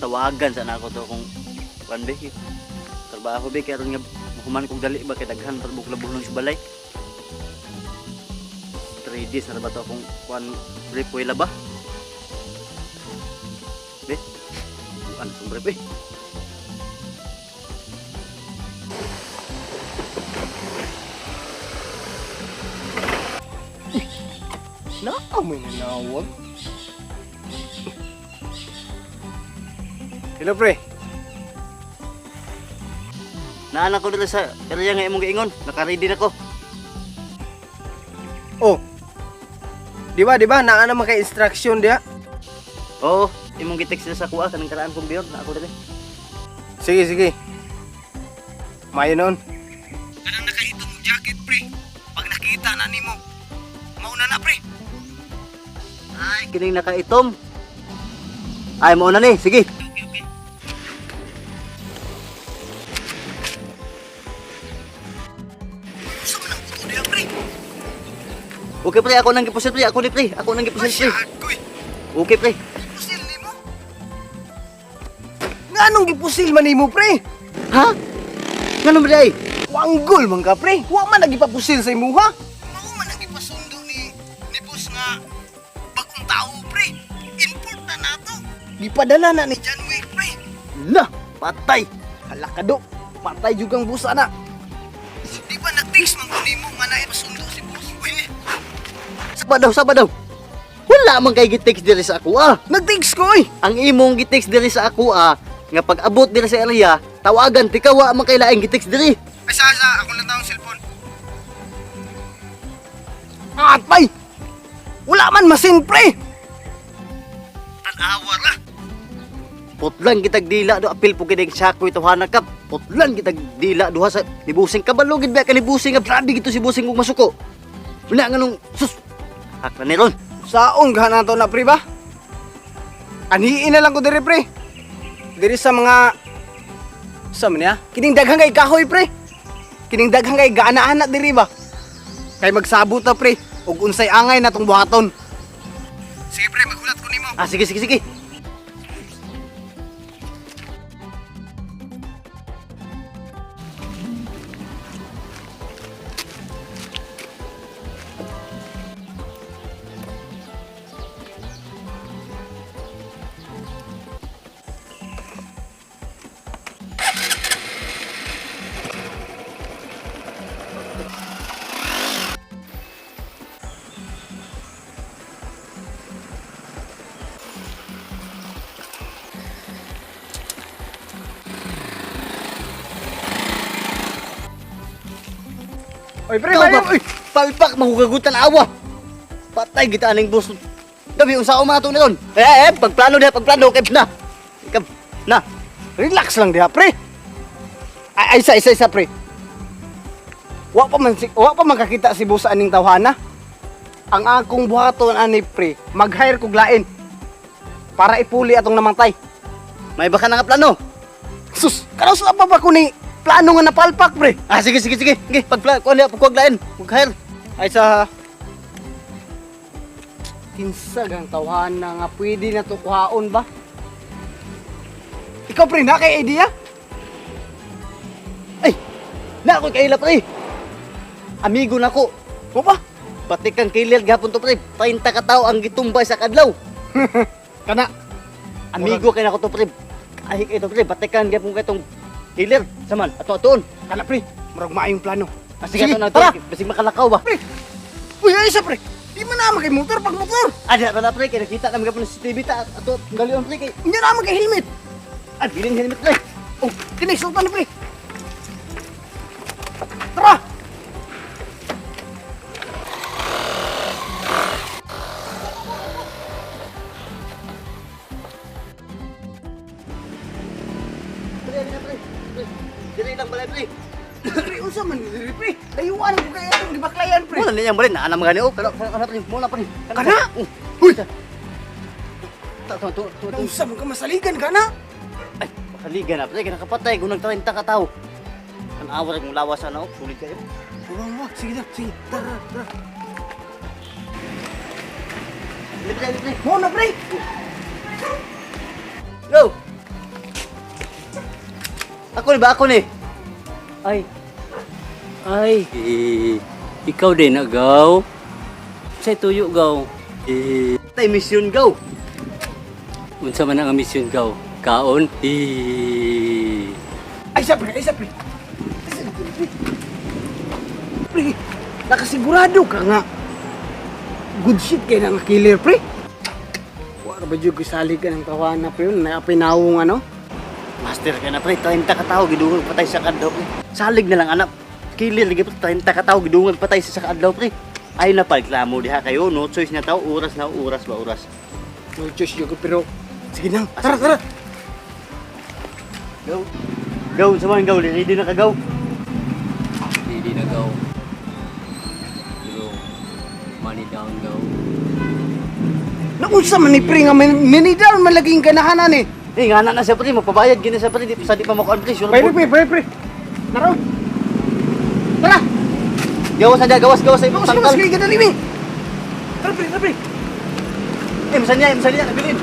Tawagan sana ako to kung kuan be. Trabaho be kay aron nga mahuman kog dali ba kay daghan pa bug labunon sa balay. 3 days na ba to akong kuan brief wala ba? Be. Kuan akong brief eh. Naamoy na nawag. Hello, pre. Naanak ko dito sa area nga imong giingon. Naka-ready na ko. Oh. Di ba? Naa naman kay instruction diha. Oo, imong gi-text sa kuha kanang karaan kong biyon na ako diri. Sige, sige. Mayo noon. Kanang nakaito mong jacket, pre. Pag nakita na nimo, mauna na, pre. Ay, kining nakaitom. Ay, mo na ni. Sige. Okay, okay. Gusto mo ng buto diha, pre. Okay pre, ako nang gipusil pre, ako ni pre, ako nang gipusil pre. Masyad koy. Okay pre. Gipusil nimo. Nganong gipusil man nimo, pre? Ha? Ngano ba ay? Wanggol man ka, pre. Wa man nagipapusil sa imuha. Mao man ang gipasundo ni boss nga bagong tao, pre. Import na nato. Gipadala na ni John Wick, pre. La, patay. Hala ka do. Patay jud kang busa na. Di ba nag-text man ko nimo nga naay pasundo si boss? Uy, Saba daw, saba daw. Wala man kay gi-text diri sa ako ah. nag-text ko oy. Ang imong gi-text diri sa ako ah, nga pag abot diri sa area, tawagan ti ka wa man kay laing gi-text diri. Ay sa sa ako lang tawang cellphone. Atay! Wala man masin, pre. Tanawa ra. Putlan kitag dila do apil po kining sakoy tawhana ka. Putlan kitag dila duha sa ni Busing kabalo gid ba ka ni Busing nga grabe gito si Busing ug masuko. Wala nga nung sus. Hakla ni ron. Saon gana to na pre ba? Anhiin na lang ko diri pre. Diri sa mga sa man niya? Kining daghang kay kahoy pre. Kining daghang kay gaana-ana diri ba? Kay magsabot ta pre ug unsay angay na tong buhaton. Sige pre, maghulat ko nimo. Ah, sige, sige, sige. Oy pre, Ikaw bayo. ba? Palpak mahugagutan awa. Patay kita aning boss. Gabi unsa ko mga to ron. Eh, eh, pagplano diha, pagplano kay na. Ikaw na. Relax lang diha pre. Ay, ay isa isa isa pre. Wa pa man kakita si boss aning tawhana. Ang akong buhaton ani pre, mag-hire kog lain para ipuli atong namantay. May baka na nga plano. Sus, karos pa ba ko ni plano nga napalpak pre? Ah, sige, sige, sige. Sige, pagplano kuan diha, pagkuwag lain. Mag-hire. Ay sa kinsa gang tawhana nga pwede na to kuhaon ba? Ikaw pre, na kay idea? Ay, na ako kaila pre. Amigo na ko. Mo ba? Pati kang killer gihapon to pre. 30 ka tao ang gitumbay sa kadlaw. Kana Amigo kay nako to pre. Ay kay to pre, batikan gihapon kay tong killer. Saman, ato atoon. kana pre, murag maayong plano. Ah, sige, Sige, ato na tara. to. Basig makalakaw ba? Pre. Uy, ay isa pre. Di man naman kay motor pag motor. Ah, di na pre, kay nakita naman gihapon sa CCTV ta ato galion pre kay. Hindi naman kay helmet. Ah, bilin helmet pre. Oh, kini sultan na pre. Tara. Pre, pre, pre. Pre, Dili lang balay pre. Pre, unsa man diri pre? Layuan ko kay atong gibaklayan pre. Wala niyang balay, naanam gani oh. Kana kana pre, mo na pre. Kana? Oh. Uy! Ta to to to. Unsa man ka masaligan kana? Ay, makaliga na pre, kinakapatay kung nag 30 ka tao. Ang awar kung lawas ana oh, sulit kayo. Wala, wala. Sige na, sige. Tara, tara. Libre, libre. Mo na pre. Go. Ako ni ba ako ni? Ay. Ay. Eh, ikaw din na, Gaw. Sa tuyo, Gaw. Eh, Tay mission gaw. unsa man ang mission, Gaw? Kaon? Eh. Ay sa pre, ay sa pre. Ay, sa pre, pre. Pre, nakasigurado ka nga. Good shit kay nga killer pre. Wa ra ba jud gisalig ka ng tawana pre na pinawong ano? Master ka na pre, 30 ka tao gidungag patay sa kadlaw pre. Salig na lang anak. Killer lagi pre, 30 ka tao gidungag patay sa kadlaw pre. Ay na pagklamo diha kayo, no choice na tao, oras na oras ba oras. No choice jud ko, pero sige lang. Tara, tara. Go. Go, sa mga go, ready na ka go. Hindi na, Gaw. Pero, money down, Gaw. Naunsa man ni pre nga many down man laging ganahanan eh. Eh, nga na siya pre, magpabayad gina siya pre, di sa di pa makuan pre. Sure. Pre, pre, pre, pre. Tara. Tara. Gawas na dyan, gawas, gawas sa imong Gawas, gawas tangkal. kay gadali mi. Tara pre, tara pre. Eh, masan niya, kabilin.